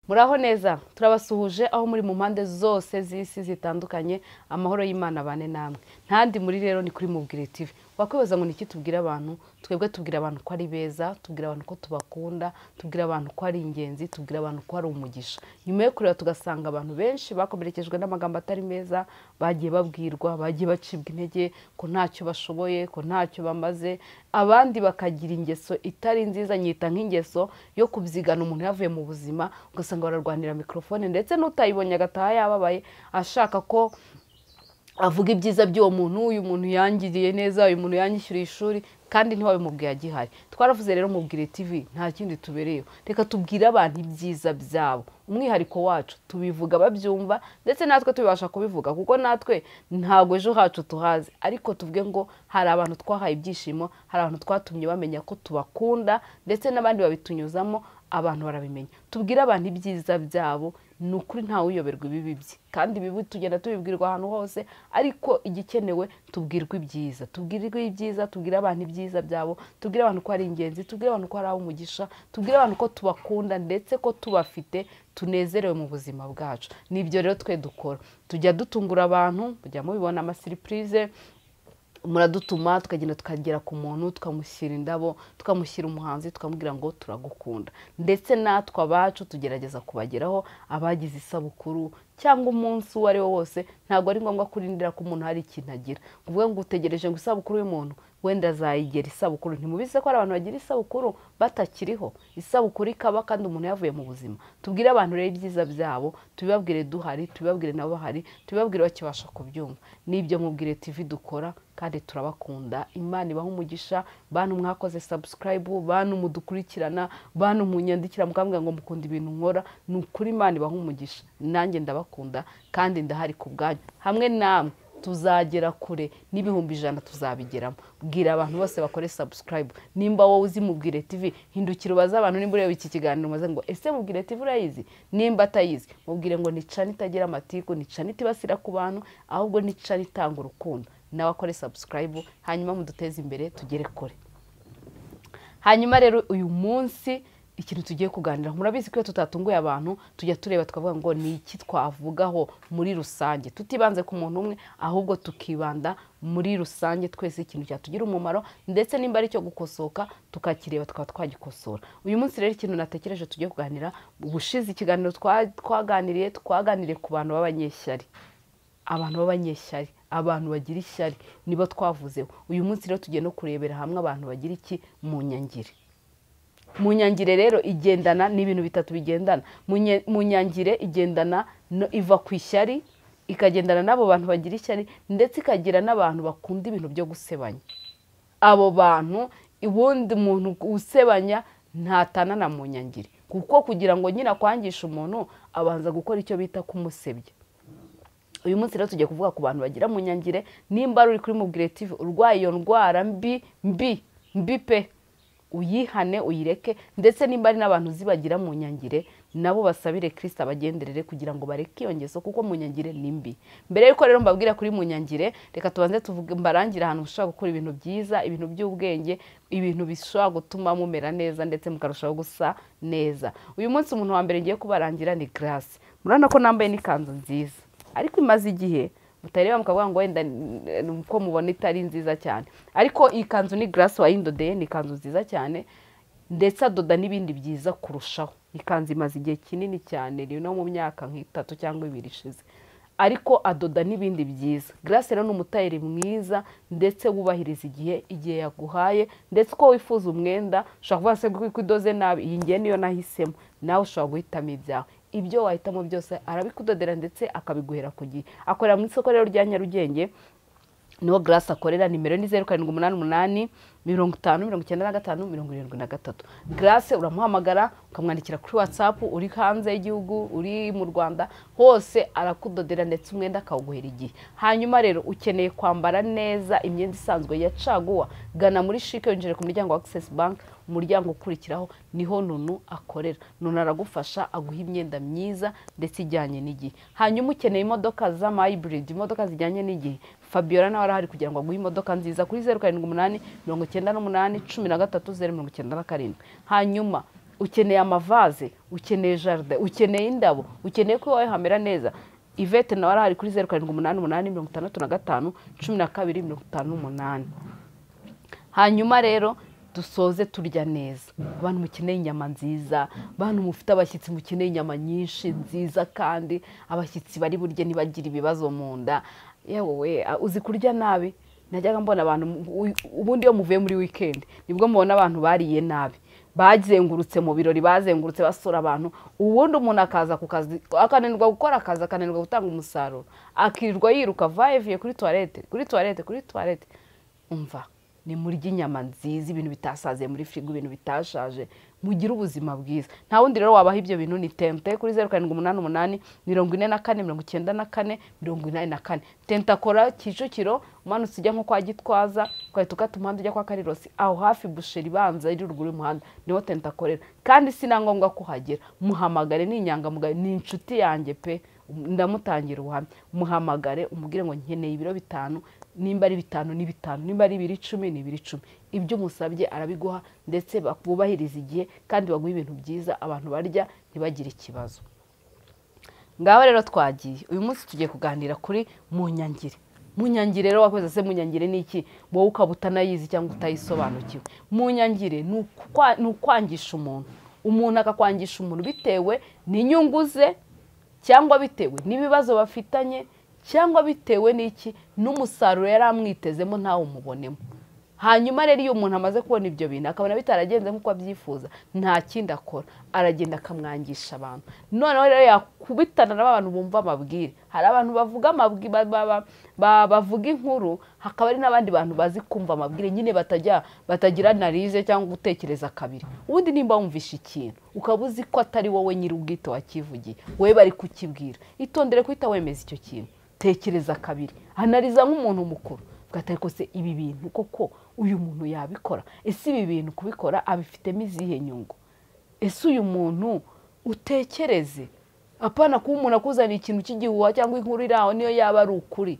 Muraho neza, turabasuhuje aho muri mu mpande zose z'isi zitandukanye. Amahoro y'Imana bane namwe. Ntandi muri rero ni kuri Mubwire TV. Wakwibaza ngo niki tubwira abantu? Twebwe tubwira abantu ko ari beza, tubwira abantu ko tubakunda, tubwira abantu ko ari ingenzi, tubwira abantu ko ari umugisha. Nyuma yo kureba tugasanga abantu benshi bakomerekejwe n'amagambo atari meza, bagiye babwirwa, bagiye bacibwa intege ko ntacyo bashoboye, ko ntacyo bamaze, abandi bakagira ingeso itari nziza, nyita nk'ingeso yo kubyigana umuntu yavuye mu buzima, ugasanga bararwanira mikorofone, ndetse n'utayibonye agataha yababaye, ashaka ko avuga ibyiza by'uwo muntu. Uyu muntu yangiriye neza, uyu muntu yanyishyuriye ishuri, kandi ntiwabimubwiye agihari. Twaravuze rero Mubwire TV nta kindi tubereyeho, reka tubwire abantu ibyiza byabo. Umwihariko wacu tubivuga babyumva, ndetse natwe tubibasha kubivuga, kuko natwe ntabwo ejo hacu tuhazi, ariko tuvuge ngo hari abantu twahaye ibyishimo, hari abantu twatumye bamenya ko tubakunda, ndetse n'abandi babitunyuzamo abantu barabimenya. Tubwire abantu ibyiza byabo, ni ukuri ntawe uyoberwa ibibi bye, kandi ibibi tugenda tubibwirwa ahantu hose, ariko igikenewe tubwirwe ibyiza, tubwirwe ibyiza, tubwire abantu ibyiza byabo, tubwire abantu ko ari ingenzi, tubwire abantu ko ari ab'umugisha, tubwire abantu ko tubakunda, ndetse ko tubafite tunezerewe mu buzima bwacu. Nibyo rero twe dukora, tujya dutungura abantu, mujya mubibona amasiripurize, muradutuma tukagenda tukagera ku muntu, tukamushyira indabo, tukamushyira umuhanzi, tukamubwira ngo turagukunda. Ndetse natwe abacu tugerageza kubageraho, abagize isabukuru cyangwa umunsi uwo ari wo wose. Ntabwo ari ngombwa kurindira ko umuntu hari ikintu agira, uvuge ngo utegereje ngo isabukuru y'umuntu wenda azayigera isabukuru. Ntimubize ko hari abantu bagira isabukuru batakiriho, isabukuru ikaba kandi umuntu yavuye mu buzima. Tubwire abantu rero ibyiza byabo, tubibabwire duhari, tubibabwire nabo bahari, tubibabwire bakibasha kubyumva. Nibyo Mubwire TV dukora, kandi turabakunda. Imana ibahe umugisha, bantu mwakoze subscribe, bantu mudukurikirana, bantu munyandikira mukambwira ngo mukunda ibintu nkora, ni ukuri Imana ibahe umugisha. Nanjye ndabakunda kandi ndahari ku bwanyu, hamwe namwe tuzagera kure, n'100,000 tuzabigeramo. Bwira abantu bose bakore subscribe. Nimba wowe uzi Mubwire TV, hindukira ubaze abantu, nimba ureba iki kiganiro umaze ngo ese Mubwire TV urayizi? Nimba atayizi, mubwire ngo ni channel itagira amatiku, ni channel itibasira ku bantu, ahubwo ni channel itanga urukundo. Nawe akore subscribe, hanyuma muduteze imbere tugere kure. Hanyuma rero uyu munsi ikintu tugiye kuganira, murabizi ko iyo tutatunguye abantu tujya tureba tukavuga ngo ni iki twavugaho muri rusange, tutibanze ku muntu umwe, ahubwo tukibanda muri rusange twese, ikintu cyatugira umumaro, ndetse nimba ari cyo gukosoka tukakireba tukaba twagikosora. Uyu munsi rero ikintu natekereje tugiye kuganira, ubushize ikiganiro twaganiriye ku bantu b'abanyeshyari, abantu b'abanyeshyari, abantu bagira ishyari, nibo twavuzeho. Uyu munsi rero tugiye no kurebera hamwe abantu bagira iki mu nyangire. Mu nyangire rero igendana n'ibintu bitatu bigendana. Mu nyangire igendana iva ku ishyari, ikagendana n'abo bantu bagira ishyari, ndetse ikagira n'abantu bakunda ibintu byo gusebanya. Abo bantu, ubundi umuntu usebanya ntatana na mu nyangire, kuko kugira ngo nyina kwangisha umuntu abanza gukora icyo bita kumusebya. Uyu munsi rero tugiye kuvuga ku bantu bagira mu nyangire. Nimba uri kuri Mubwire TV urwaye iyo ndwara mbi mbi mbi pe, uyihane uyireke, ndetse nimba ari n'abantu zibagira mu nyangire nabo basabire Kristo abagenderere kugira ngo bareke iyo ngeso, kuko mu nyangire ni mbi. Mbere yuko rero mbabwira kuri mu nyangire, reka tubanze tuvuge, mbarangira ahantu ushobora gukora ibintu byiza, ibintu by'ubwenge, ibintu bishobora gutuma mumera neza ndetse mukarushaho gusa neza. Uyu munsi umuntu wa mbere ngiye kubarangira ni Grace. Murabona ko nambaye n'ikanzu nziza, ariko imaze igihe mutareba mukavuga ngo wenda uko mubona itari nziza cyane, ariko iyi kanzu ni Grace wayindodeye, ni ikanzu nziza cyane, ndetse adoda n'ibindi byiza kurushaho. Ikanzu imaze igihe kinini cyane, ni no mu myaka nk'itatu cyangwa ibiri ishize, ariko adoda n'ibindi byiza. Grace rero ni umutayeri mwiza, ndetse wubahiriza igihe, igihe yaguhaye, ndetse uko wifuza umwenda ushobora kuvuga se ko idoze nabi, iyi ngiye niyo nahisemo, nawe ushobora guhitamo ibyawe. Ibyo wahitamo byose arabikudodera ndetse akabiguhera ku gihe. Akorera mu isoko rero rya Nyarugenge, niho Grace akorera. Nimero ni 0788 50 95 73. Grace uramuhamagara ukamwandikira kuri WhatsApp, uri hanze y'igihugu, uri mu Rwanda hose arakudodera, ndetse umwenda akawuguhera igihe. Hanyuma rero ukeneye kwambara neza imyenda isanzwe ya caguwa, gana muri Chic, winjire ku muryango wa Access Bank, umuryango ukurikiraho niho Nunu akorera. Nunu aragufasha, aguha imyenda myiza ndetse ijyanye n'igihe. Hanyuma ukeneye imodoka z'ama hybrid, imodoka zijyanye n'igihe, Fabiola nawe arahari kugira ngo aguhe imodoka nziza kuri 0788 98 13 097. Hanyuma Ukeneye amavaze, ukeneye jardin, ukeneye indabo, ukeneye ko iwawe hamera neza. Yvette nawe arahari kuri 0788 65 12 58. Hanyuma rero dusoze turya neza. Abantu mukeneye inyama nziza, abantu mufite abashyitsi mukeneye inyama nyinshi nziza, kandi abashyitsi bari burye ntibagira ibibazo mu nda. Yewe uzi kurya nabi. Najyaga mbona abantu ubundi iyo muvuye muri weekend nibwo mubona abantu bariye nabi, bazengurutse mu birori, bazengurutse basura abantu. Ubundi umuntu akaza ku kazi akananirwa gukora akazi, akananirwa gutanga umusaruro, akirirwa yiruka vayevuye kuri toilette, kuri toilette, kuri toilette. Umva, ni murya inyama nziza, ibintu bitasaze muri frigo, ibintu bitashaje, mugire ubuzima bwiza. Nta wundi rero wabaha ibyo bintu ni Tente kuri 0788 44 94 84. Tente akora Kicukiro, umanutse ujya nko kwa Gitwaza, ugahita ukata umuhanda ujya kwa Karirosi, aho hafi busheri ibanza iri ruguru y'umuhanda niho Tente akorera. Kandi si na ngombwa kuhagera, muhamagare, ni inyangamugayo, ni inshuti yanjye pe, ndamutangira ubuhamya. Muhamagare umubwire ngo nkeneye ibiro 5, nimba ari 5 ni 5, nimba ari 2 10 ni 2 10. Ibyo umusabye arabiguha, ndetse bakubahiriza igihe kandi baguha ibintu byiza abantu barya ntibagire ikibazo. Ngaho rero twagiye uyu munsi tugiye kuganira kuri munyangire. Munyangire rero wakoze se munyangire ni iki? Wowe ukaba utanayizi cyangwa utayisobanukiwe. Munyangire ni ukwangisha umuntu. Umuntu akakwangisha umuntu bitewe n'inyungu ze, cyangwa bitewe n'ibibazo bafitanye, cyangwa bitewe n'iki, n'umusaruro yari amwitezemo ntawe umubonemo. Hanyuma rero iyo umuntu amaze kubona ibyo bintu akabona bitaragenze nk'uko abyifuza, nta kindi akora, aragenda akamwangisha abantu. Noneho rero yakubitana n'abantu bumva amabwire. Hari abantu bavuga amabwire, bavuga inkuru, hakaba ari n'abandi bantu bazi kumva amabwire nyine batagira analyse cyangwa gutekereza kabiri. Ubundi nimba wumvisha ikintu ukaba uzi ko atari wowe nyiri ubwite wakivugiye, wowe bari kukibwira, itondere kuhita wemeza icyo kintu. Tekereza kabiri, analiza nk'umuntu mukuru. Ariko se ibi bintu koko uyu muntu yabikora? Ese ibi bintu kubikora abifitemo izihe nyungu? Ese uyu muntu utekereze, apana kuba umuntu akuzanira ikintu cy'igihuha cyangwa inkuru iri aho niyo yaba ari ukuri,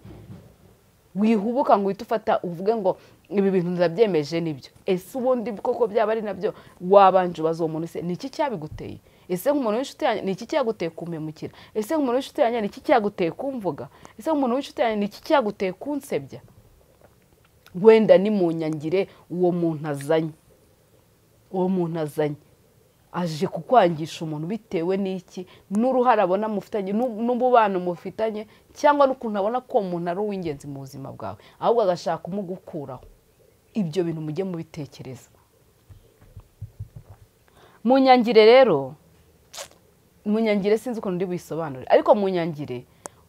wihubuka ngo uhite ufata uvuge ngo ibi bintu ndabyemeje nibyo. Ese ubundi koko byaba ari nabyo? Wabanje ubaza uwo muntu, se ni iki cyabiguteye? Ese nk'umuntu w'inshuti yanjye ni iki cyaguteye kumpemukira? Ese nk'umuntu w'inshuti yanjye ni iki cyaguteye kumvuga? Ese nk'umuntu w'inshuti yanjye ni iki cyaguteye kunsebya? Wenda ni munyangire uwo muntu azanye, uwo muntu azanye aje kukwangisha umuntu bitewe n'iki, n'uruhare abona mufitanye, n'umubano mufitanye, cyangwa n'ukuntu abona ko umuntu ari uw'ingenzi mu buzima bwawe, ahubwo agashaka kumugukuraho. Ibyo bintu mujye mubitekereza. Munyangire rero, munyangire sinzi ukuntu ndi buyisobanure, ariko munyangire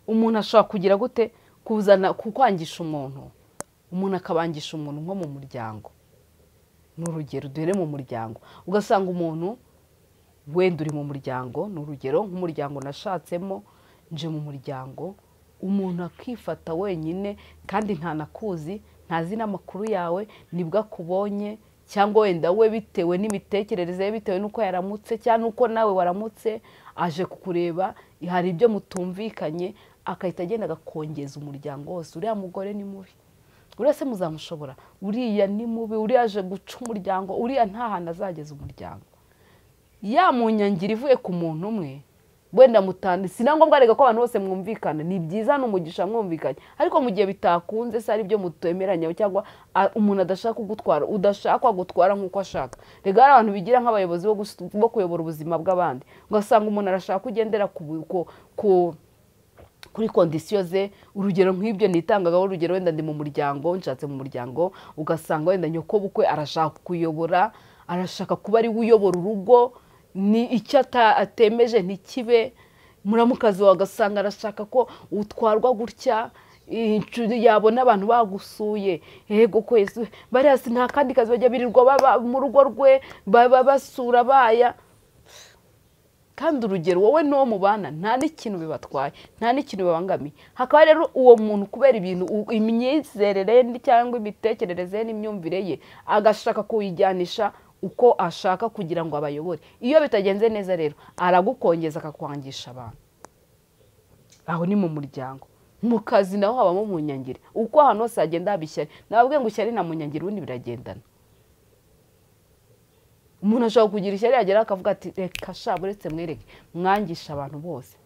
umuntu ashobora kugira gute kuzana kukwangisha umuntu. Umuntu akabangisha umuntu nko mu muryango. Ni urugero duhere mu muryango, ugasanga umuntu wenda uri mu muryango, ni urugero nk'umuryango nashatsemo, nje mu muryango, umuntu akifata wenyine kandi ntanakuzi, ntazi n'amakuru yawe, nibwo akubonye, cyangwa wenda we bitewe n'imitekerereze ye, bitewe n'uko yaramutse cyangwa n'uko nawe waramutse, aje kukureba, hari ibyo mutumvikanye, akahita agenda agakongeza umuryango wose. Uriya mugore ni mubi, uriya se muzamushobora, uriya ni mubi, uriya aje guca umuryango, uriya nta hantu azageza umuryango. Ya munyangire ivuye ku muntu umwe, wenda mutandi, si na ngombwa rega ko abantu bose mwumvikana, ni byiza n'umugisha mwumvikanye, ariko mu gihe bitakunze se ari byo mutemeranya, cyangwa umuntu adashaka kugutwara, udashaka gutwara nk'uko ashaka. Rega hari abantu bigira nk'abayobozi bo kuyobora ubuzima bw'abandi, ugasanga umuntu arashaka kugendera kuri kondisiyo ze. Urugero nk'ibyo nitangagaho urugero, wenda ndi mu muryango, nshatse mu muryango, ugasanga wenda nyoko bukwe arashaka kuyobora, arashaka kuba ari we uyobora urugo, ni icyo atemeje ntikibe. Muramukazi wawe agasanga arashaka ko utwarwa gutya, yabona abantu bagusuye, yego kwezi bariya si nta kandi kazi bajya birirwa baba mu rugo rwe, baba basura baya. Kandi urugero wowe n'uwo mubana nta n'ikintu bibatwaye, nta n'ikintu bibangamiye. Hakaba rero uwo muntu kubera ibintu, imyizerere cyangwa imitekerereze ye n'imyumvire ye, agashaka kuyijyanisha uko ashaka kugira ngo abayobore. Iyo bitagenze neza rero aragukongeza akakwangisha abantu. Aho ni mu muryango. Mu kazi naho habamo munyangire. Uko ahantu hose hagenda haba ishyari, nababwiye ngo ishyari na munyangire ubundi biragendana. Umuntu ashobora kugira ishyari yagera akavuga ati reka sha buretse mwereke mwangisha abantu bose,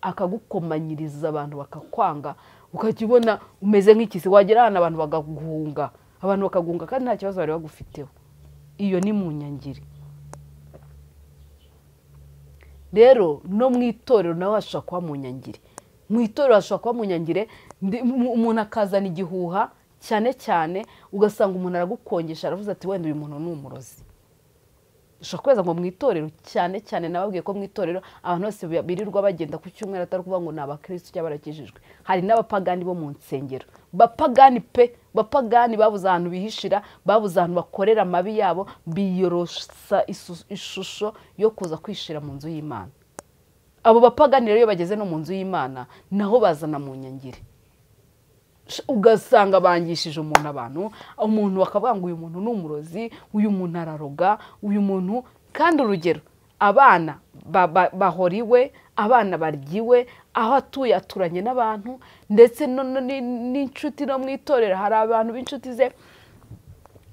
akagukomanyiriza abantu bakakwanga, ukajya ubona umeze nk'ikisi, wagera ahantu abantu bagaguhunga, abantu bakaguhunga kandi nta kibazo bari bagufiteho. Iyo ni mu nyangire. Rero no mu itorero nawe hashobora kuba mu nyangire. Mu itorero hashobora kuba mu nyangire, umuntu akazana igihuha cyane cyane, ugasanga umuntu aragukongesha aravuze ati wenda uyu muntu ni umurozi. Ushobora kweza ngo mu itorero cyane cyane, nababwiye ko mu itorero abantu bose birirwa bagenda ku cyumweru atari kuvuga ngo ni abakristo cyangwa barakijijwe. Hari n'abapagani bo mu nsengero, bapagani pe, bapagani babuze ahantu bihishira, babuze ahantu bakorera amabi yabo, biyorosa ishusho yo kuza kwishira mu nzu y'Imana. Abo bapagani rero iyo bageze no mu nzu y'Imana naho bazana mu nyangire, ugasanga bangishije umuntu abantu, umuntu bakavuga ngo uyu muntu ni umurozi, uyu muntu araroga, uyu muntu. Kandi urugero abana bahoriwe, abana baryiwe, aho atuye aturanye n'abantu, ndetse n'inshuti no mu itorero hari abantu b'inshuti ze,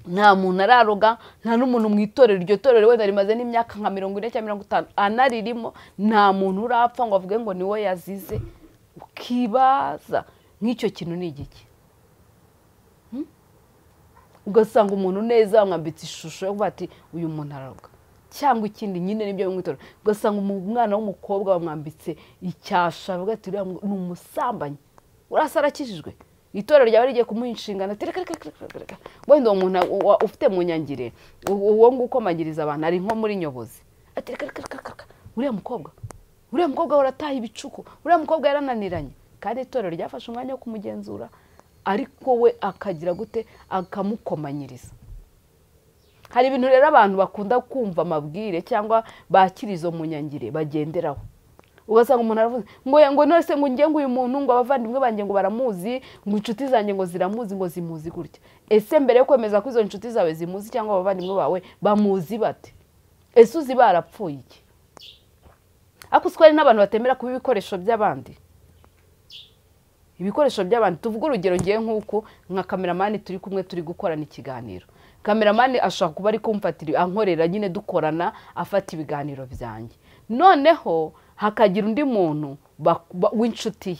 nta muntu araroga, nta n'umuntu mu itorero, iryo torero wenda rimaze n'imyaka nka 40 cyangwa 50 anaririmo, nta muntu urapfa ngo avuge ngo niwe yazize. Ukibaza nk'icyo kintu ni igiki? Ugasanga umuntu neza wamwambitse ishusho yo kuvuga ati uyu muntu araroga, cyangwa ikindi nyine nibyo mu itorero. Ugasanga umwana w'umukobwa wamwambitse icyasha, avuga ati uriya ni umusambanyi, urasa arakijijwe, itorero ryaba rigiye kumuha inshingano ati reka reka reka reka. Wenda uwo muntu ufite mu nyangire, uwo nguwo ukomanyiriza abantu ari nko muri nyobozi, ati reka reka reka reka, uriya mukobwa urataha ibicuku, uriya mukobwa yarananiranye. Kandi itorero ryafashe umwanya wo kumugenzura, ariko we akagira gute, akamukomanyiriza. Hari ibintu rero abantu bakunda kumva amabwire cyangwa bakirizo mu nyangire bagenderaho. Ugasanga umuntu aravuze ngo none se ngo ngiye ngo uyu muntu ngo abavandimwe banjye ngo baramuzi, ngo inshuti zanjye ngo ziramuzi, ngo zimuzi gutya. Ese mbere yo kwemeza ko izo inshuti zawe zimuzi cyangwa abavandimwe bawe bamuzi bate? Ese uzi barapfuye iki? Ariko usiko hari n'abantu batemera kuba ibikoresho by'abandi. Ibikoresho by'abandi, tuvuge urugero ngiye nk'uko nka kameramani turi kumwe turi gukorana ikiganiro. Kameramani ashobora kuba ari kumfatira ankorera nyine dukorana, afata ibiganiro byanjye. Noneho hakagira undi muntu w'inshuti ye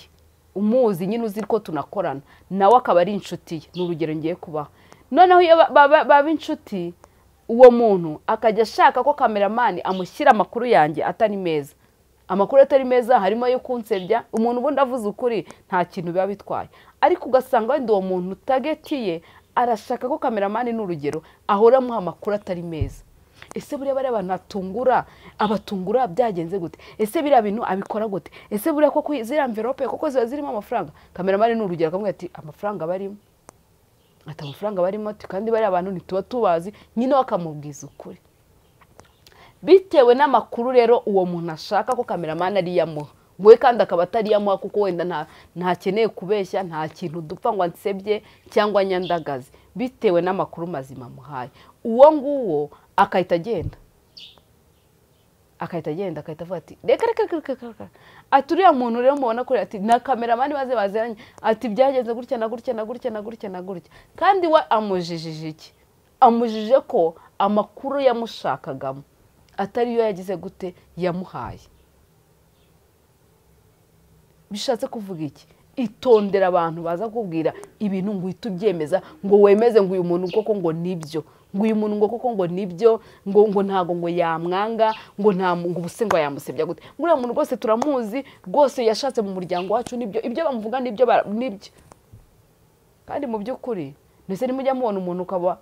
umuzi nyine uzi ko tunakorana, nawe akaba ari inshuti ye, ni urugero ngiye kubaha. Noneho iyo baba inshuti, uwo muntu akajya ashaka ko kameramani amushyira amakuru yanjye atari meza. Amakuru atari meza harimo ayo kunsebya, umuntu ubundi avuze ukuri nta kintu biba bitwaye, ariko ugasanga wenda uwo muntu utagetiye arashaka ko kameramani n'urugero ahora amuha amakuru atari meza. Ese buriya bariya abantu atungura, abatungura byagenze gute? Ese biriya bintu abikora gute? Ese buriya koko ziriya envelope koko ziba zirimo amafaranga? Kameramani n'urugero akamubwira ati amafaranga barimo, ati amafaranga barimo, ati kandi bariya abantu ntituba tubazi, nyine akamubwiza ukuri. Bitewe n'amakuru rero uwo muntu ashaka ko kameramani ariyamuha, we kandi akaba atariyamuha kuko wenda ntakeneye kubeshya, nta kintu dupfa ngo ansebye cyangwa nyandagaze, bitewe n'amakuru mazima amuhaye, uwo nguwo akahita agenda, akahita avuga ati reka reka reka reka, ati uriya muntu rero mubona kuri ati na kameramani baze baziranye, ati byagenze gutya na gutya na gutya na gutya na gutya. Kandi we amujijije iki? Amujije ko amakuru yamushakagamo atari yo yagize gute yamuhaye. Bishatse kuvuga iki? Itondera abantu baza kubwira ibintu ngo uhite ubyemeza, ngo wemeze ngo uyu muntu koko ngo nibyo, ngo uyu muntu ngo koko ngo nibyo, ngo ntago ngo yamwanga, ngo nta ngo ubuse ngo yamusebya gute, ngo uriya muntu rwose turamuzi rwose yashatse mu muryango wacu nibyo, ibyo bamuvuga nibyo nibyo. Kandi mu by'ukuri ndetse nimujya mubona umuntu ukaba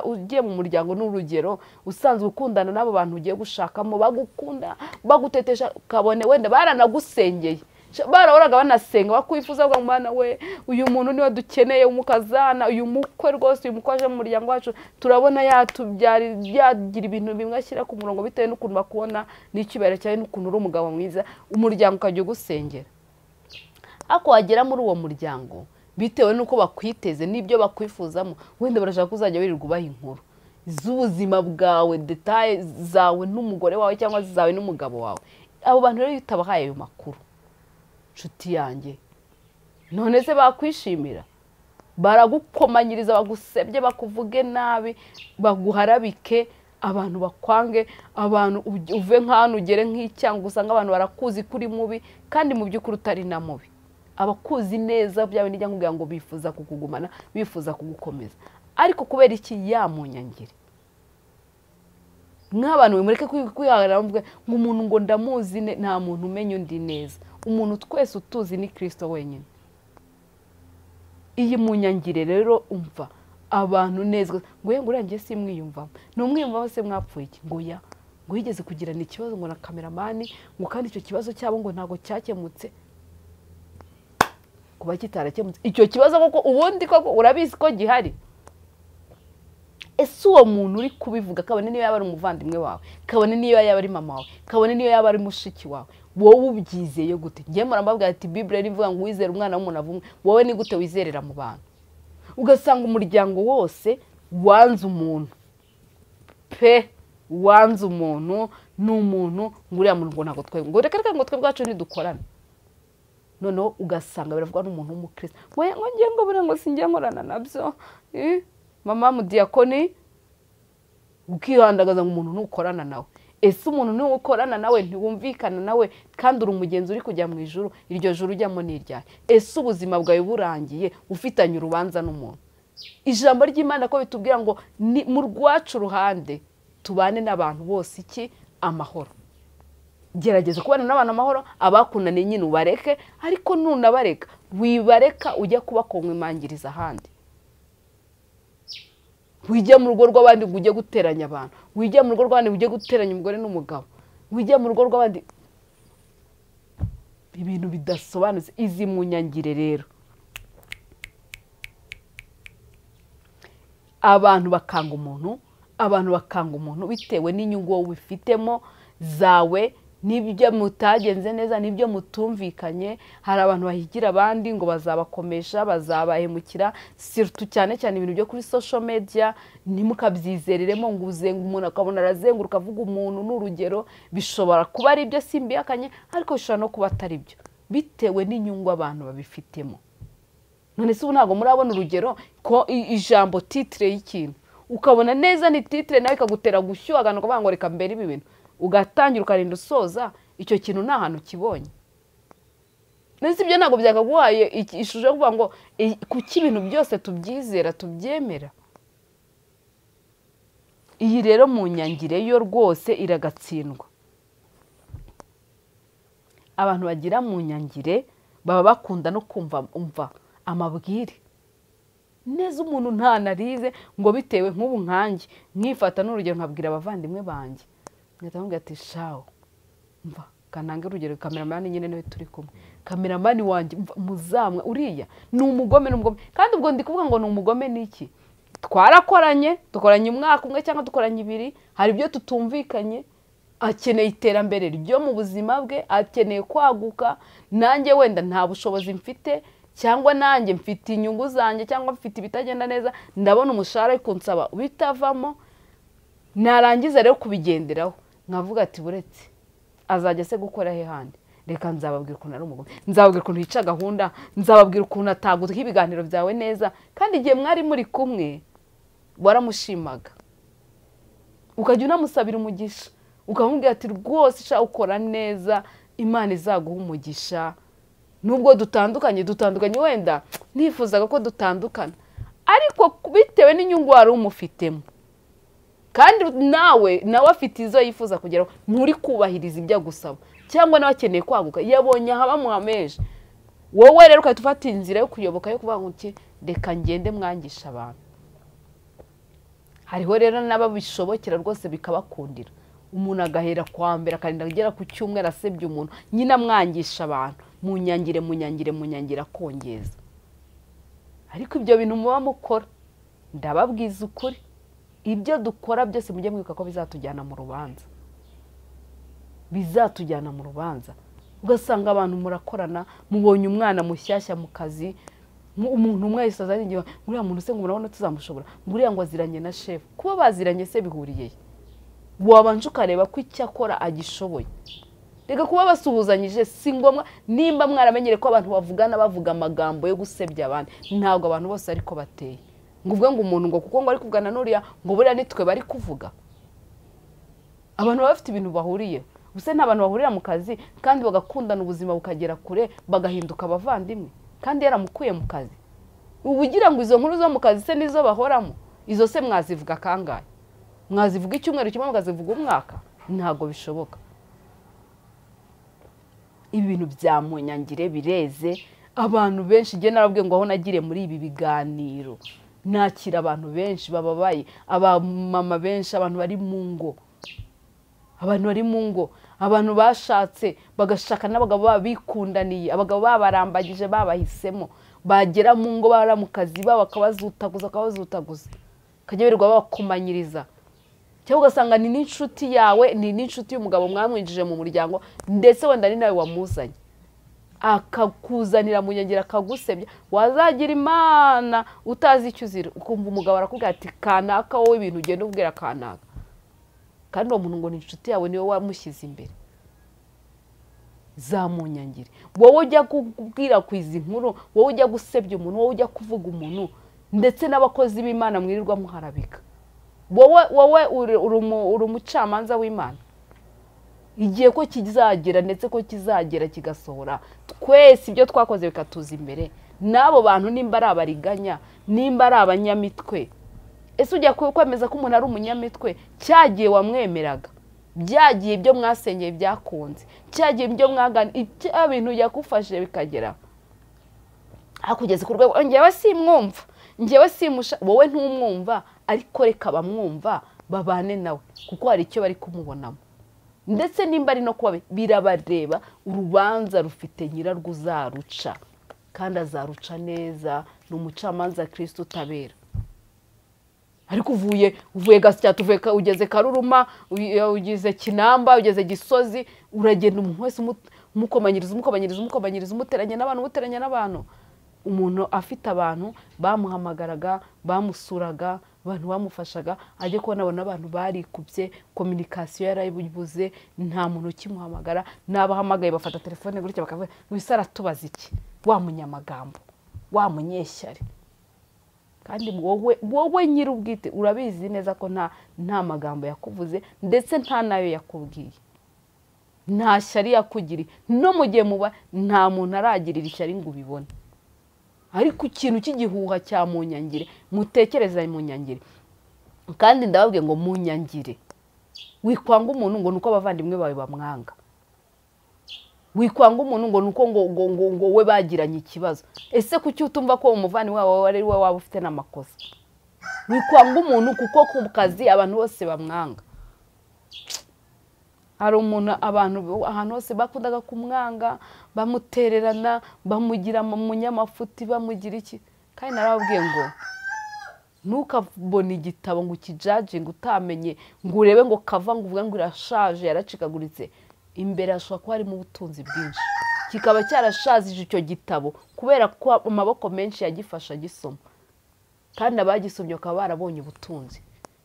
ugiye mu muryango n'urugero usanzwe ukundana n'abo bantu ugiye gushakamo, bagukunda bagutetesha, kabone wenda baranagusengeye, barahoraga banasenga bakwifuza ngo mwana we uyu muntu niwe dukeneye, umukazana uyu mukwe rwose, uyu mukwe aje mu muryango wacu turabona yatubyara yagira ibintu bimwe ashyira ku murongo bitewe n'ukuntu bakubona n'icyubahiro cyawe n'ukuntu uri umugabo mwiza, umuryango ukajya ugusengera. Ariko wagera muri uwo muryango bitewe n'uko bakwiteze n'ibyo bakwifuzamo, wenda barashaka uzajya wirirwa ubaha inkuru z'ubuzima bwawe, detaye zawe n'umugore wawe cyangwa zawe n'umugabo wawe. Abo bantu rero iyo utabahaye ayo makuru, nshuti yanjye, none se bakwishimira? Baragukomanyiriza, bagusebye, bakuvuge nabi, baguharabike, Abantu bakwange, abantu uve nk'ahantu ugere nk'icyangwa usanga abantu barakuzi kuri mubi kandi mu by'ukuri utari na mubi. Abakuzi neza bya bindi njya nkubwira ngo bifuza kukugumana, bifuza kugukomeza. Ariko kubera iki ya munyangire? Nk'abantu mureke kwihagarara mvuge ngo umuntu ngo ndamuzi, nta muntu umenya undi neza. Umuntu twese utuzi ni Kristo wenyine. Iyi munyangire rero umva abantu neza ngo ye ngo uriya njye simwiyumvamo, ni umwiyumvamo se mwapfuye iki? Ngo ya ngo yigeze kugirana ikibazo ngo na kameramani, ngo kandi icyo kibazo cyabo ngo ntabwo cyakemutse. Kuba kitarakemutse icyo kibazo koko ubundi koko urabizi ko gihari. Ese uwo muntu uri kubivuga, kabone niyo yaba ari umuvandimwe wawe, kabone niyo yaba ari mama wawe, kabone niyo yaba ari mushiki wawe, wowe ubyizeye gute? Njye murambabwira ati Bible ivuga ngo wizere umwana w'umuntu avumwe, wowe ni gute wizerera mu bantu? Ugasanga umuryango wose wanze umuntu pe, wanze umuntu, ni umuntu ngo uriya muntu ngo ntabwo twe, ngo reka reka ngo twe bwacu ntidukorane. Noneho ugasanga biravugwa n'umuntu w'umukristo ngo ngiye ngo buriya ngo singiye nkorana nabyo, mama mudiyakoni, ukihandagaza ngo umuntu ntukorana nawe. Ese umuntu ntukorana nawe, ntiwumvikana nawe, kandi uri umugenzi uri kujya mu ijuru, iryo juru ujyamo ni iryahe? Ese ubuzima bwawe burangiye ufitanye urubanza n'umuntu? Ijambo ry'Imana ko bitubwira ngo ni mu rwacu ruhande tubane n'abantu bose iki? Amahoro. Gerageza kubana n'abantu amahoro, abakunaniye nyine ubareke, ariko nunabareka wibareka ujya kubakonkwimangiriza ahandi. Wijya mu rugo rw'abandi ngo ujye guteranya abantu, wijya mu rugo rw'abandi ujye guteranya umugore n'umugabo, wijya mu rugo rw'abandi, ibintu bidasobanutse. Izi munyangire rero abantu bakanga umuntu, abantu bakanga umuntu bitewe n'inyungu wowe ubifitemo zawe, n'ibyo mutagenze neza, n'ibyo mutumvikanye. Hari abantu bahigira abandi ngo bazabakomesha, bazabahemukira, surtout cyane cyane ibintu byo kuri social media ntimukabyizereremo ngo uzenga umuntu akabona arazenguruka avuga umuntu n'urugero. Bishobora kuba ari ibyo simbihakanye, ariko bishobora no kuba atari byo bitewe n'inyungu abantu babifitemo. None se ubu ntabwo murabona urugero ko ijambo titre y'ikintu ukabona neza ni titre nawe ikagutera gushyuhagana ukavuga ngo reka mbere ibi bintu, ugatangira ukarinda usoza icyo kintu nta hantu kibonye. Nese ibyo ntabwo byakaguhaye ishusho yo kuvuga ngo kuki ibintu byose tubyizera tubyemera. Iyi rero mu nyangire yo rwose iragatsindwa. Abantu bagira mu nyangire baba bakunda no kumva umva amabwire neza. Umuntu ntanarize ngo bitewe nk'ubu nkanjye nkifata n'urugero nkabwira abavandimwe banjye, nkahita ati shawo mva kanange urugero, kameramani nyine niwe turi kumwe, kameramani wanjye muzamwe uriya ni umugome, ni umugome. Kandi ubwo ndi kuvuga ngo ni umugome niki? Twarakoranye, dukoranye umwaka umwe cyangwa dukoranye ibiri, hari ibyo tutumvikanye, akeneye iterambere ryo mu buzima bwe, akeneye kwaguka, nanjye wenda nta bushobozi mfite, cyangwa nanjye mfite inyungu zanjye, cyangwa mfite ibitagenda neza, ndabona umushahara ariko nsaba bitavamo. Narangiza rero kubigenderaho nkavuga ati buretse azajya se gukora he handi, reka nzababwira ukuntu ari umugome, nzababwira ukuntu yica gahunda, nzababwira ukuntu ataguha ibiganiro byawe neza. Kandi igihe mwari muri kumwe waramushimaga, ukajya unamusabira umugisha, ukamubwira ati rwose sha ukora neza, Imana izaguha umugisha. Nubwo dutandukanye dutandukanye wenda nifuzaga ko dutandukana, ariko bitewe n'inyungu wari umufitemo, kandi nawe afite izo yifuza kugeraho, nturi kubahiriza ibyo agusaba, cyangwa nawe akeneye kwaguka, yabonye ahabamuhameje. Wowe rero ukahita ufata inzira yo kuyoboka yo kuvuga ngo reka ngende mwangisha abantu. Hariho rero n'ababishobokera rwose bikabakundira, umuntu agahera kwa mbere akarinda agera ku cyumweru asebye umuntu, nyine amwangisha abantu, munyangire munyangire munyangire akongeza. Ariko ibyo bintu muba mukora, ndababwiza ukuri, ibyo dukora byose mujye mwibuka ko bizatujyana mu rubanza, bizatujyana mu rubanza. Ugasanga abantu murakorana, mubonye umwana mushyashya mu kazi, umuntu umwe yisoza ngiye nguriya muntu se ngo murabona tuzamushobora, nguriya ngo aziranye na chef. Kuba baziranye se bihuriye? Wabanje ukareba ko icyo akora agishoboye. Reka kuba basuhuzanyije si ngombwa. Nimba mwaramenyere ko abantu bavugana bavuga amagambo yo gusebya abandi, ntabwo abantu bose ariko bateye. Ngo uvuge ngo umuntu ngo kuko ngo ari kuvugana n'uriya ngo buriya nitwe bari kuvuga. Abantu baba bafite ibintu bahuriyeho. Ubuse nta bantu bahurira mu kazi kandi bagakundana ubuzima bukagera kure, bagahinduka abavandimwe, kandi yaramukuye mu kazi. Ubu ugira ngo izo nkuru zo mu kazi se nizo bahoramo? Izo se mwazivuga kangahe? Mwazivuga icyumweru kimwe, mukazivuga umwaka? Ntabwo bishoboka. Ibintu bya munyangire bireze abantu benshi. Njye narabwiye ngo aho nagiriye muri ibi biganiro nakira abantu benshi bababaye, abamama benshi, abantu bari mu ngo, abantu bari mu ngo, abantu bashatse bagashaka n'abagabo babo bikundaniye, abagabo babarambagije babahisemo, bagera mu ngo bara mu kazi babo bakabazutaguza, bakabazutaguza, bakajya birirwa babakomanyiriza. Cyangwa ugasanga ni n'inshuti yawe, ni n'inshuti y'umugabo mwamwinjije mu muryango, ndetse wenda ni nawe wamuzanye, akakuzanira munyangire akagusebya. Wazagira Imana utazi icyo uzira, ukumva umugabo arakubwira ati kanaka wowe ibintu ugenda ubwira kanaka, kandi uwo muntu ngo ni inshuti yawe, niwe wamushyize imbere. Za munyangire wowe ujya kubwira kwiza inkuru, wowe ujya gusebya umuntu, wowe ujya kuvuga umuntu, ndetse n'abakozi b'Imana mwirirwa muharabika. Wowe uri umucamanza w'Imana. Igihe ko kizagera, ndetse ko kizagera kigasohora, twese ibyo twakoze bikatuza imbere. N'abo bantu nimba ari abariganya, nimba ari abanyamitwe, ese ujya kwemeza ko umuntu ari umunyamitwe? Cyagiye wamwemeraga, byagiye ibyo mwasengeye byakunze, cyagiye ibyo mwagana, ibya bintu yakufashije bikagera hakugeze ku rwego njyewe simwumva, njyewe simusha. Wowe ntumwumva, ariko reka bamwumva babane nawe, kuko hari icyo bari kumubonamo. Ndetse nimba ari no kuba birabareba, urubanza rufite nyirarwo uzaruca, kandi azaruca neza. Ni umucamanza Kristo utabera. Ariko uvuye Gasyata, uvuye ugeze Karuruma, ugeze Kinamba, ugeze Gisozi, uragenda umuntu wese umukomanyiriza, umukomanyiriza, umukomanyiriza, umuteranya n'abantu, umuteranya n'abantu. Umuntu afite abantu bamuhamagaraga, bamusuraga, abantu bamufashaga, ajye kubona abona abantu barikubye, communication yarayibuze, nta muntu ukimuhamagara. N'abahamagaye bafata telefone gutya bakavuga wese aratubaza iki, wa munyamagambo, wa munyeshyari. Kandi wowe nyir'ubwite urabizi neza ko nta magambo yakuvuze, ndetse nta nayo yakubwiye, nta shyari yakugiriye. No mu gihe muba nta muntu aragirira ishyari ngo ubibone. Ariko ikintu cy'igihuha cya munyangire, mutekereza munyangire. Kandi ndababwiye ngo munyangire, wikwanga umuntu ngo nuko abavandimwe bawe bamwanga, wikwanga umuntu ngo nuko ngo we bagiranye ikibazo. Ese kuki utumva ko umuvandimwe wawe ari we waba ufite n'amakosa? Wikwanga umuntu kuko ku kazi abantu bose bamwanga. Hari umuntu abantu ahantu hose bakundaga kumwanga, bamutererana, bamugira umunyamafuti, bamugira iki. Kandi narababwiye ngo ntukabone igitabo ngo ukijajinge utamenye, ngo urebe ngo kava ngo uvuge ngo irashaje yaracikaguritse. Imbere hashobora kuba harimo ubutunzi bwinshi, kikaba cyarashazije icyo gitabo kubera ko amaboko menshi yagifasha gisoma, kandi abagisomye bakaba barabonye ubutunzi.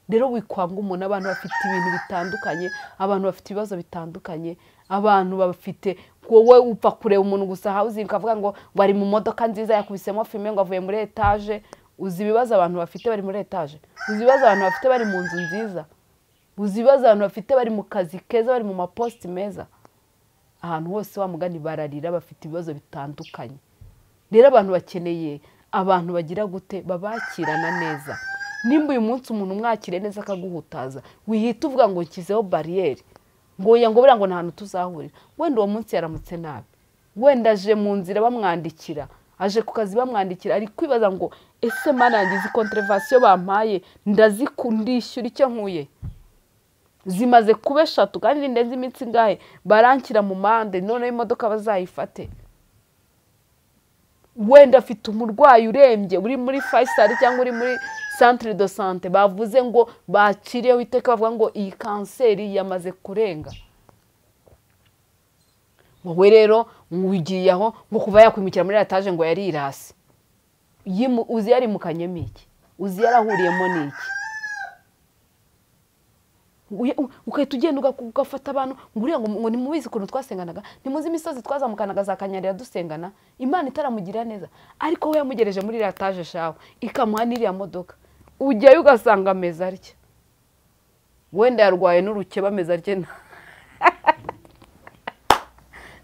Rero wikwanga umuntu. Abantu bafite ibintu bitandukanye, abantu bafite ibibazo bitandukanye, abantu bafite. Wowe upfa kureba umuntu gusa housing ukavuga ngo bari mu modoka nziza yakubisemo filime ngo avuye muri etage. Uzi ibibazo abantu bafite bari muri etage, uzi ibibazo abantu bafite bari mu nzu nziza, uzi ibibazo abantu bafite bari mu kazi keza, bari mu maposti meza. Ahantu hose wa mugani bararira, bafite ibibazo bitandukanye. Rero abantu bakeneye abantu bagira gute, babakirana neza. Nimba uyu munsi umuntu umwakire neza akaguhutaza, wihita uvuga ngo nshyizeho bariyeri, ngo oya ngo buriya ngo nta hantu tuzahurira. Wenda uwo munsi yaramutse nabi, wenda aje mu nzira bamwandikira, aje ku kazi bamwandikira, ari kwibaza ngo ese mana yanjye izi contravention bampaye ndazikundishyura icyo nkuye, zimaze kuba 3 kandi ndenze iminsi ingahe barankira mu mande, none imodoka bazayifate. Wenda afite umurwayi urembye uri muri Faisal cyangwa uri muri centre de santé, bavuze ngo bakiriyeho iteka bavuga ngo iyi kanseri yamaze kurenga. Wowe rero ugiye aho ngo kuva yakwimukira muri etage ngo yarirase, uzi yarimukanyemo iki, uzi yarahuriyemo n'iki? Ukahita ugenda ugafata abantu ngo uriya ngo nimubizi ukuntu twasenganaga, nimuzi imisozi twazamukanaga za Kanyarira dusengana, Imana itaramugirira neza, ariko we yamugereje muri iriya taje shawe ikamuha n'iriya modoka, ujyayo ugasanga ameze atya. Wenda yarwaye n'urukeba ameze atya,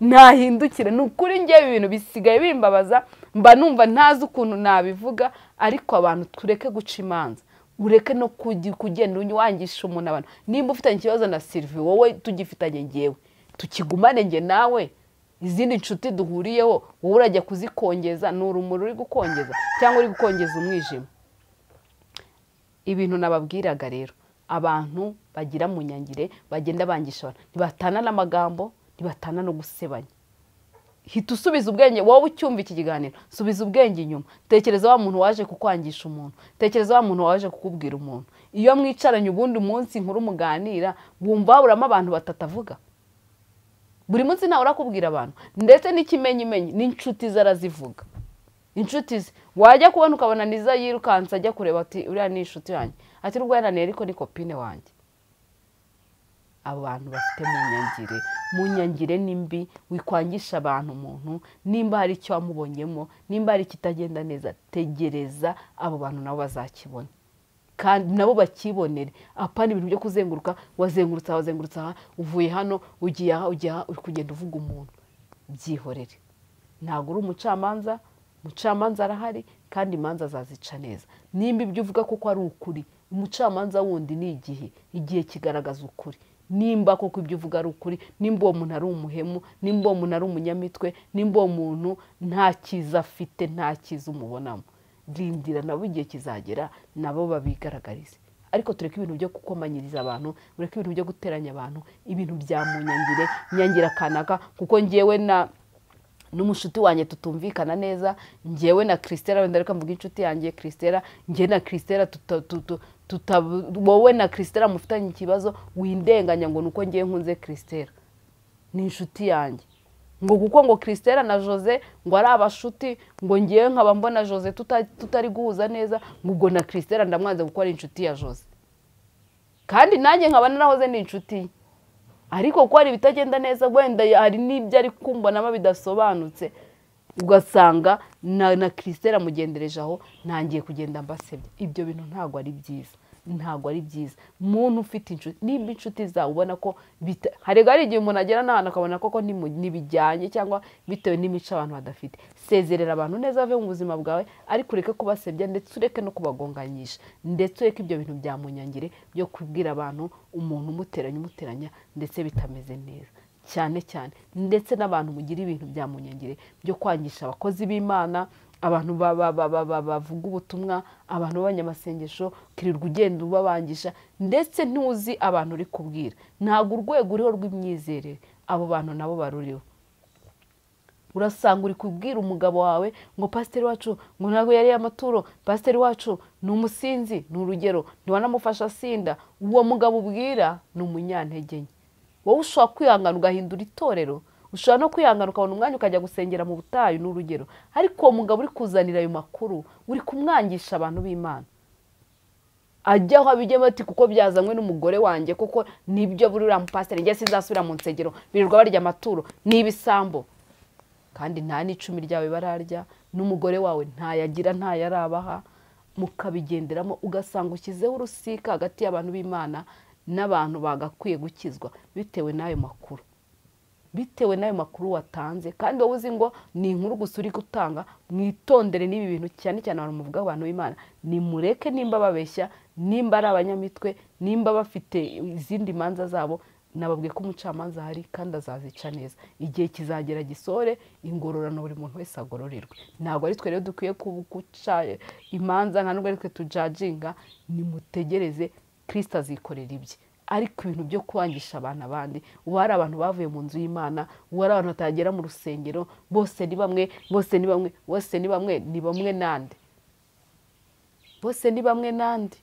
ntahindukire. Ni ukuri ngewe ibintu bisigaye bimbabaza, mba numva ntazi ukuntu nabivuga, ariko abantu tureke guca imanza, ureke no kugenda wangisha umuntu abantu. Nimba ufitanye ikibazo na Sylvie, wowe tugifitanye ngewe, tukigumane nge nawe, izindi nshuti duhuriyeho wowe urajya kuzikongeza. Ni urumuri uri gukongeza cyangwa uri gukongeza umwijima? Ibintu nababwiraga rero, abantu bagira munyangire bagenda bangisha abantu, ntibatana n'amagambo, ntibatana no gusebanya. Hita usubiza ubwenge, wowe ucyumva iki kiganiro, subiza ubwenge inyuma. Tekereza wa muntu waje kukwangisha umuntu, tekereza wa muntu waje kukubwira umuntu. Iyo mwicaranye ubundi munsi nkuru muganira, wumva haburamo abantu batatavuga. Buri munsi nawe urakubwira abantu, ndetse n'ikimenyimenyi n'inshuti ze arazivuga. Inshuti ze wajya kubona ukabona niza yirukanse ajya kureba ati uriya ni inshuti yanjye, ati nubwo yananiye ariko ni copine wanjye. Abo bantu bafite munyangire, munyangire ni mbi, wikwangisha abantu umuntu. Nimba hari icyo wamubonyemo, nimba hari ikitagenda neza, tegereza abo bantu nabo bazakibona, kandi nabo bakibonere. Apana ibintu byo kuzenguruka, wazengurutse wazengurutse aha, uvuye hano ugiye aha, ugiye aha, uri kugenda uvuga umuntu. Byihorere, ntabwo uri umucamanza, umucamanza arahari kandi imanza azazica neza. Nimba ibyo uvuga kuko ari ukuri, umucamanza wundi ni igihe, igihe kigaragaza ukuri. Nimba koko ibyo uvuga ari ukuri, nimba uwo muntu ari umuhemu, nimba uwo muntu ari umunyamitwe, nimba uwo muntu nta cyiza afite, nta cyiza umubonamo, rindira nabo igihe kizagera nabo babigaragarize. Ariko tureke ibintu byo gukomanyiriza abantu, ureke ibintu byo guteranya abantu, ibintu bya munyangire, nyangira kanaka, kuko ngewe na n'umushuti wanjye tutumvikana neza, ngewe na Christella, wenda reka mvuge inshuti yanjye Christella, ngewe na Christella wowe na Christella mufitanye ikibazo, windenganya ngo nuko ngewe nkunze Christella, ni inshuti yanjye, ngo kuko ngo Christella na Jose ngo ari abashuti, ngo ngewe nkaba mbona Jose tutari guhuza neza, ngo ubwo na Christella ndamwanze kuko ari inshuti ya Jose, kandi nanjye nkaba narahoze ni inshuti ye. Ariko ko hari ibitagenda neza, wenda hari n'ibyo ari kumbonamo bidasobanutse, ugasanga na Christella mugendereje aho, ntangiye kugenda mbasebya. Ibyo bintu ntabwo ari byiza, ntabwo ari byiza. Muntu ufite inshuti, nimba inshuti zawe ubona ko hari igihe umuntu agera n'ahantu akabona koko ntibijyanye cyangwa bitewe n'imico abantu badafite, sezerera abantu neza bave mu buzima bwawe, ariko ureke kubasebya, ndetse ureke no kubagonganyisha, ndetse ureke ibyo bintu bya munyangire byo kubwira abantu umuntu umuteranya umuteranya ndetse bitameze neza cyane cyane. Ndetse n'abantu mugira ibintu bya munyangire byo kwangisha abakozi b'Imana, abantu bavuga ubutumwa, abantu b'abanyamasengesho, kirirwa ugenda ubabangisha, ndetse ntuzi abantu uri kubwira, ntabwo urwego uriho rw'imyizerere abo bantu nabo baruriho. Urasanga uri kubwira umugabo wawe ngo pasiteri wacu ngo ntabwo yari amaturo, pasiteri wacu ni umusinzi, ni urugero, ntiwanamufasha asinda. Uwo mugabo ubwira ni umunyantege nke. Wowe ushobora kwihangana ugahindura itorero, ushobora no kwihangana ukabona umwanya ukajya gusengera mu butayu, ni urugero. Ariko uwo mugabo uri kuzanira ayo makuru, uri kumwangisha abantu b'Imana, ajyaho abijyemo ati kuko byazanywe n'umugore wanjye, kuko nibyo buri uriya mupasiteri, njye sinzasubira mu nsengero, birirwa barya amaturo, ni ibisambo, kandi nta n'icumi ryawe bararya, n'umugore wawe ntayagira ntayarabaha, mukabigenderamo, ugasanga ushyizeho urusika hagati y'abantu b'Imana n'abantu bagakwiye gukizwa bitewe n'ayo makuru, bitewe n'ayo makuru watanze. Kandi wowe uzi ngo ni inkuru gusa uri gutanga. Mwitondere n'ibi bintu, cyane cyane abantu muvuga abantu b'Imana, nimureke nimba babeshya, nimba ari abanyamitwe, nimba bafite izindi manza zabo, nababwiye ko umucamanza ahari kandi azazica neza. Igihe kizagera gisore ingororano, buri muntu wese agororerwe. Ntabwo ari twe rero dukwiye guca imanza, nta nubwo ari twe tujajinga, nimutegereze Kristo azikorera ibye. Ariko ibintu byo kwangisha abantu abandi, ubu hari abantu bavuye mu nzu y'Imana, ubu hari abantu batagera mu rusengero, bose ni bamwe, bose ni bamwe, bose ni bamwe, ni bamwe nande, bose ni bamwe nande,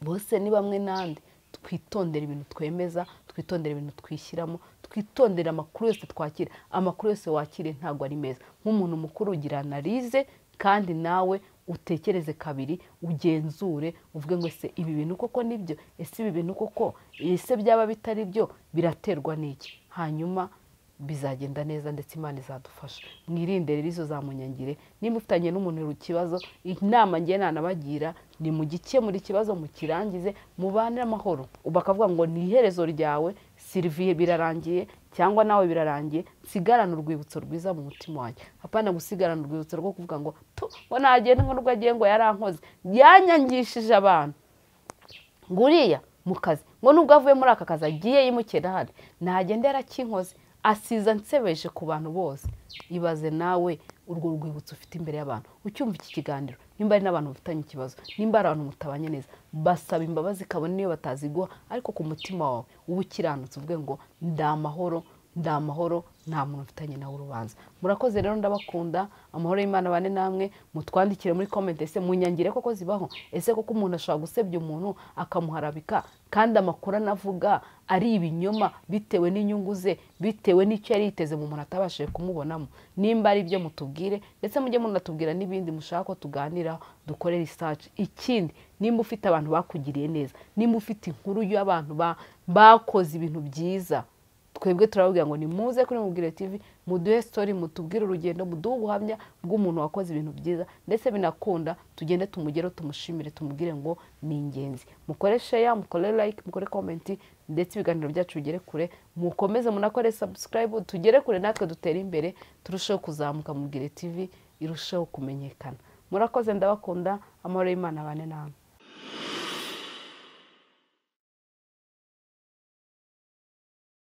bose ni bamwe nande. Twitondere ibintu twemeza, twitondere ibintu twishyiramo, twitondere amakuru yose twakira. Amakuru yose wakire ntabwo ari meza. Nk'umuntu mukuru ugira analize, kandi nawe utekereze kabiri, ugenzure, uvuge ngo ese ibi bintu koko nibyo, ese ibi bintu koko, ese byaba bitari byo, biraterwa n'iki? Hanyuma Bizagenda neza, ndetse Imana izadufasha. Mwirinde rero izo za munyangire. Nimba ufitanye n'umuntu ikibazo, inama ngiye nanabagira ni mugikemure ikibazo, mukirangize, mubane amahoro. Bakavuga ngo ni iherezo ryawe Sylvie, birarangiye, cyangwa nawe birarangiye, nsigarane urwibutso rwiza mu mutima wanjye. Apana gusigarana urwibutso rwo kuvuga ngo tu ngo nagenda, ngo nubwo agiye ngo yarankoze, yanyangishije abantu, ngo uriya mu kazi, ngo nubwo avuye muri aka kazi agiye yimukiye n'ahandi, nagenda yarakinkoze, asiza nsebeje ku bantu bose. Ibaze nawe urwo rwibutso ufite imbere y'abantu. Ucyumva iki kiganiro, nimba ari n'abantu bafitanye ikibazo, nimba ari abantu mutabanye neza, basaba imbabazi kabone niyo bataziguha, ariko ku mutima wawe uba ukiranutse, uvuge ngo ndamahoro, ndamahoro, nta muntu ufitanye nawe urubanza. Murakoze rero, ndabakunda. Amahoro y'Imana bane namwe. Mutwandikire muri comment, ese munyangire koko zibaho? Ese koko umuntu ashobora gusebya umuntu akamuharabika, kandi amakuru anavuga ari ibinyoma, bitewe n'inyungu ze, bitewe n'icyo yari yiteze mu muntu atabashije kumubonamo? Nimba ari ibyo mutubwire, ndetse mujye munatubwira n'ibindi mushaka ko tuganiraho, dukore research. Ikindi, nimba ufite abantu bakugiriye neza, nimba ufite inkuru y'abantu bakoze ibintu byiza, twebwe turababwira ngo nimuze kuri Mubwire TV, muduhe story, mutubwire urugendo, muduhe ubuhamya bw'umuntu wakoze ibintu byiza, ndetse binakunda tugende tumugereho, tumushimire, tumubwire ngo ni ingenzi. Mukore share, mukore like, mukore comment, ndetse ibiganiro byacu bigere kure. Mukomeze munakore subscribe, tugere kure natwe, dutere imbere, turusheho kuzamuka, Mubwire TV irusheho kumenyekana. Murakoze, ndabakunda. Amahoro y'Imana abane namwe.